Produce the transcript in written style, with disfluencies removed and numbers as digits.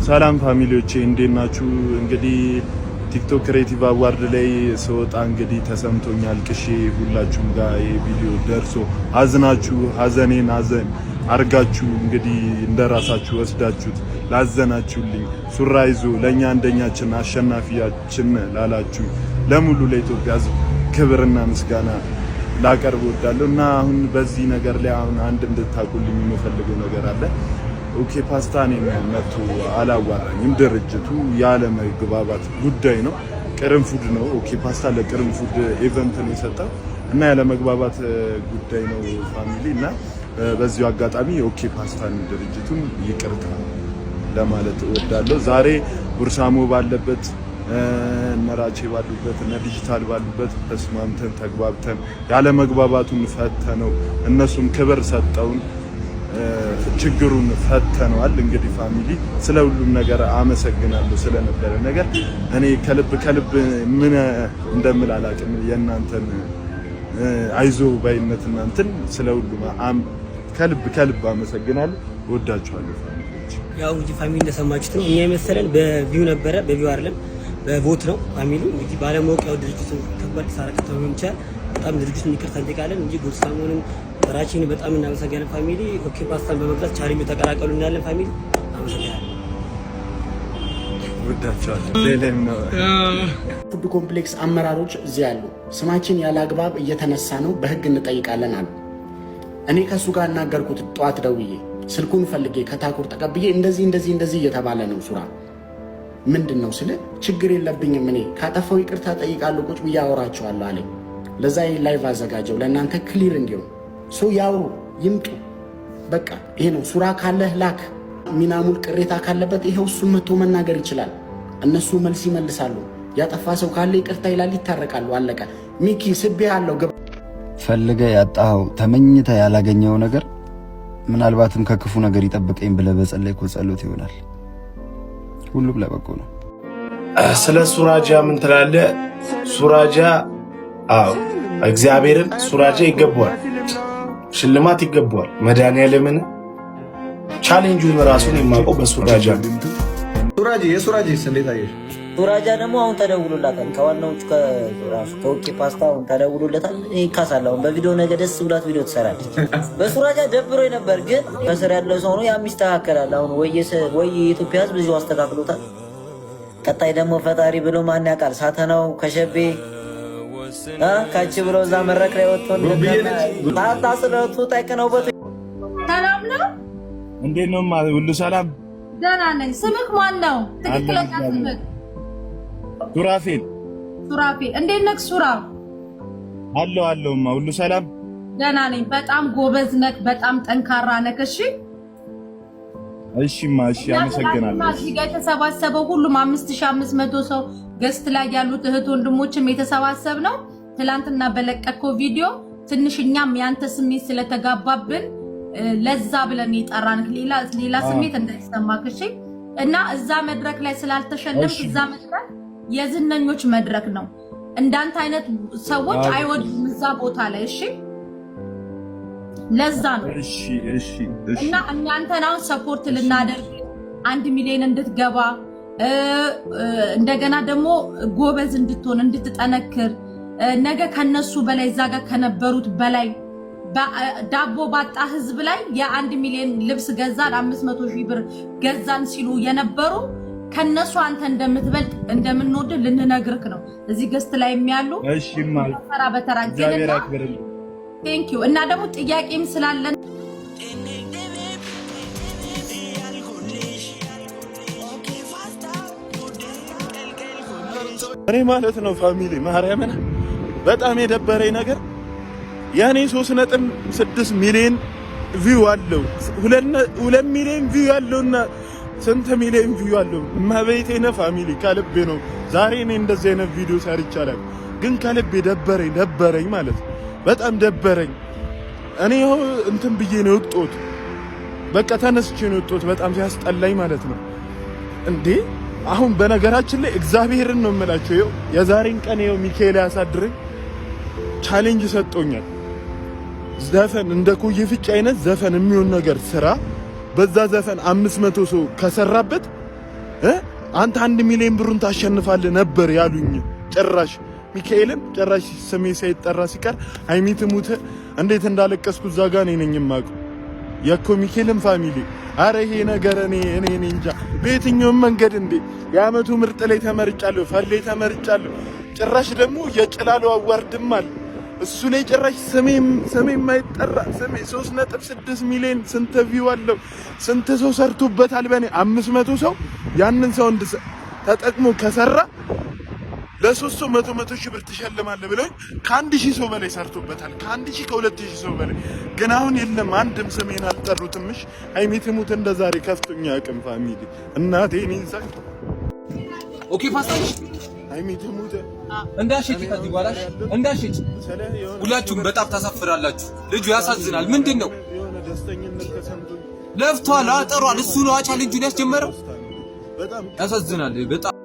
ሰላም family ዎቼ፣ እንዴት ናችሁ? እንግዲህ TikTok Creative Award ላይ ስወጣ እንግዲህ ተሰምቶኛል። አልቅሼ ሁላችሁም ጋር ይሄ ቪዲዮ ደርሶ አዝናችሁ ሀዘኔን ሀዘን አርጋችሁ እንግዲህ እንደራሳችሁ ወስዳችሁት ላዘናችሁልኝ፣ ሱራ ይዞ ለእኛ አንደኛችን አሸናፊያችን ላላችሁ ለሙሉ ለኢትዮጵያ ሕዝብ ክብርና ምስጋና ላቀርብ እወዳለሁ። እና አሁን በዚህ ነገር ላይ አሁን አንድ እንድታውቁልኝ የምፈልገው ነገር አለ። ኦኬ ፓስታ እኔን መጥቶ አላዋራኝም። ድርጅቱ ያለመግባባት ጉዳይ ነው። ቅርንፉድ ነው። ኦኬ ፓስታ ለቅርንፉድ event ነው የሰጠው እና ያለመግባባት ጉዳይ ነው family። እና በዚሁ አጋጣሚ የኦኬ ፓስታን ድርጅቱን ይቅርታ ለማለት እወዳለሁ። ዛሬ ቡርሳሞ ባለበት፣ እነ ራቼ ባሉበት፣ እነ ዲጂታል ባሉበት ተስማምተን ተግባብተን ያለመግባባቱን ፈተነው፣ እነሱም ክብር ሰጠውን፣ ችግሩን ፈተነዋል። እንግዲህ family፣ ስለ ሁሉም ነገር አመሰግናለሁ። ስለነበረ ነገር እኔ ከልብ ከልብ ምን እንደምል አላውቅም። የእናንተን አይዞ ባይነት እናንተን ስለ ሁሉም ከልብ ከልብ አመሰግናለሁ። እወዳችኋለሁ family ዎች። ያው እንግዲህ family፣ እንደሰማችሁት ነው። እኛ የመሰለን በ view ነበረ፣ በ view አይደለም፣ በ vote ነው። Family፣ እንግዲህ ባለማወቅ ያው ድርጅቱን ከባድ ኪሳራ ከተው ይቻል በጣም ድርጅቱን ይቅርታ እንጠይቃለን እንጂ ጉርሳሞንም ራችን በጣም እናመሰግናለን። Family፣ ኦኬ ፓስታን በመግዛት ቻሌንጁ ተቀላቀሉ እንላለን። Family፣ አመሰግናለን። እወዳችኋለሁ። ሌላም ነው። ፉድ ኮምፕሌክስ አመራሮች እዚህ ያሉ ስማችን ያለ አግባብ እየተነሳ ነው፣ በህግ እንጠይቃለን አሉ። እኔ ከእሱ ጋር እናገርኩት። ጠዋት ደውዬ ስልኩን ፈልጌ ከታኩር ተቀብዬ እንደዚህ እንደዚህ እንደዚህ እየተባለ ነው፣ ሱራ፣ ምንድን ነው ስል ችግር የለብኝም፣ እኔ ካጠፋው ይቅርታ ጠይቃለሁ፣ ቁጭ ብዬ አወራቸዋለሁ አለኝ። ለዛ live አዘጋጀው ለእናንተ clear እንዲሆን። So ያውሩ፣ ይምጡ። በቃ ይሄ ነው። ሱራ ካለህ ላክ። ሚናሙል ቅሬታ ካለበት ይሄው እሱ መጥቶ መናገር ይችላል። እነሱ መልስ ይመልሳሉ። ያጠፋ ሰው ካለ ይቅርታ ይላል፣ ይታረቃሉ። አለቀ። ሚኪ ስቤ አለው። ፈልገህ ያጣኸው፣ ተመኝተህ ያላገኘኸው ነገር ምናልባትም ከክፉ ነገር ይጠብቀኝ ብለህ በጸለይከው ጸሎት ይሆናል። ሁሉም ለበጎ ነው። ስለ ሱራጃ ምን ትላለህ? ሱራጃ፣ አዎ፣ እግዚአብሔርን ሱራጃ ይገባዋል፣ ሽልማት ይገባዋል። መድኃኒዓለምን challenge ኡን ራሱን የማውቀው በሱራጃ ነው። ሱራጂ፣ የሱራጂስ እንዴት አየሽ? ሱራጃ ደግሞ አሁን ተደውሎላታል። ከዋናዎቹ ከራሱ ከኦኬ ፓስታ አሁን ተደውሎለታል። ይካሳል። አሁን በቪዲዮ ነገ ደስ ብላት ቪዲዮ ትሰራለች። በሱራጃ ደብሮ ነበር፣ ግን ከስር ያለው ሰው ነው፣ ያም ይስተካከላል። አሁን ወይ የኢትዮጵያ ሕዝብ እዚሁ አስተካክሎታል። ቀጣይ ደግሞ ፈጣሪ ብሎ ማን ያውቃል? ሳተናው ከሸቤ ካቺ ብሎ እዛ መድረክ ላይ ወጥቶ ታታ ስለቱ ጠቅነውበት። ሰላም ነው። እንዴት ነው? ሁሉ ሰላም? ደህና ነኝ። ስምህ ማን ነው? ትክክለኛ ስምህ? ሱራፌል። ሱራፌል። እንዴት ነህ ሱራ? አለሁ አለሁማ፣ ሁሉ ሰላም። ደህና ነኝ። በጣም ጎበዝ ነህ፣ በጣም ጠንካራ ነህ። እሺ። እሺማ፣ እሺ፣ አመሰግናለሁ። እዚህ ጋር የተሰባሰበው ሁሉም 5500 ሰው፣ guest ላይ ያሉት እህት ወንድሞችም የተሰባሰብ ነው። ትላንትና በለቀቀው ቪዲዮ ትንሽ እኛም ያንተ ስሜት ስለተጋባብን ለዛ ብለን የጠራንህ፣ ሌላ ሌላ ስሜት እንዳይሰማክ እሺ። እና እዛ መድረክ ላይ ስላልተሸለምክ፣ እዛ መድረክ የዝነኞች መድረክ ነው። እንዳንተ አይነት ሰዎች አይወዱም እዛ ቦታ ላይ፣ እሺ። ለዛ ነው። እሺ። እና እናንተን አሁን support ልናደርግ፣ 1 ሚሊዮን እንድትገባ፣ እንደገና ደግሞ ጎበዝ እንድትሆን፣ እንድትጠነክር፣ ነገ ከነሱ በላይ፣ እዛ ጋር ከነበሩት በላይ፣ ዳቦ ባጣ ህዝብ ላይ የ1 ሚሊዮን ልብስ ገዛን፣ 500,000 ብር ገዛን ሲሉ የነበሩ ከነሱ አንተ እንደምትበልጥ እንደምንወድ ልንነግርክ ነው። እዚህ guest ላይ የሚያሉ ተራ በተራ። እግዚአብሔር ያክብርልኝ። Thank you። እና ደግሞ ጥያቄም ስላለን እኔ ማለት ነው family፣ ማርያምን በጣም የደበረኝ ነገር የእኔ 3.6 ሚሊዮን view አለው። 2 ሚሊዮን view ያለውና ስንት ሚሊዮን view አለው? እመቤቴ ነው family፣ ከልቤ ነው። ዛሬ እኔ እንደዚህ አይነት ቪዲዮ ሰርቼ አላውቅም፣ ግን ከልቤ ደበረኝ፣ ደበረኝ ማለት ነው። በጣም ደበረኝ። እኔ ይኸው እንትን ብዬ ነው የወጣሁት። በቃ ተነስቼ ነው የወጣሁት። በጣም ሲያስጠላኝ ማለት ነው። እንዴ፣ አሁን በነገራችን ላይ እግዚአብሔርን ነው የምላቸው። ይኸው የዛሬን ቀን ይኸው ሚካኤል ያሳድረኝ፣ challenge ሰጥቶኛል። ዘፈን እንደ ኮዬ ፍጭ አይነት ዘፈን የሚሆን ነገር ስራ፣ በዛ ዘፈን 500 ሰው ከሰራበት አንተ 1 ሚሊዮን ብሩን ታሸንፋለህ ነበር ያሉኝ። ጭራሽ ሚካኤልን ጭራሽ ስሜ ሳይጠራ ሲቀር ሀይሚ ትሙት እንዴት እንዳለቀስኩ እዛ ጋ እኔ ነኝ የማውቀው። የኮ ሚካኤልን family፣ አረ ይሄ ነገር እኔ እንጃ በየትኛውም መንገድ እንዴ የአመቱ ምርጥ ላይ ተመርጫለሁ፣ ፈሌ ተመርጫለሁ። ጭራሽ ደግሞ የጭላሎ award ም አለ፣ እሱ ላይ ጭራሽ ስሜ የማይጠራ፣ ስሜ 3.6 ሚሊዮን ስንት view አለው? ስንት ሰው ሰርቶበታል? በእኔ 500 ሰው ያንን ሰው ተጠቅሞ ከሰራ ለሶስት ሰው 100 100 ሺህ ብር ትሸልማለህ ብለውኝ ከ1,000 ሰው በላይ ሰርቶበታል። ከ1,000 ከ2,000 ሰው በላይ ግን አሁን የለም፣ አንድም ስሜን አልጠሩትም። እሺ ሀይሚ ትሙት እንደ ዛሬ ከፍቶኛ አቅም family እናቴን ይንሳ። Okay ፓስታሽ ሀይሚ ትሙት እንዳሸጭ ከዚህ በኋላ እንዳሸጭ። ሁላችሁም በጣም ታሳፍራላችሁ። ልጁ ያሳዝናል። ምንድን ነው ለፍቷል፣ አጠሯል። እሱ ነው challenge ኡን ያስጀመረው። ያሳዝናል በጣም።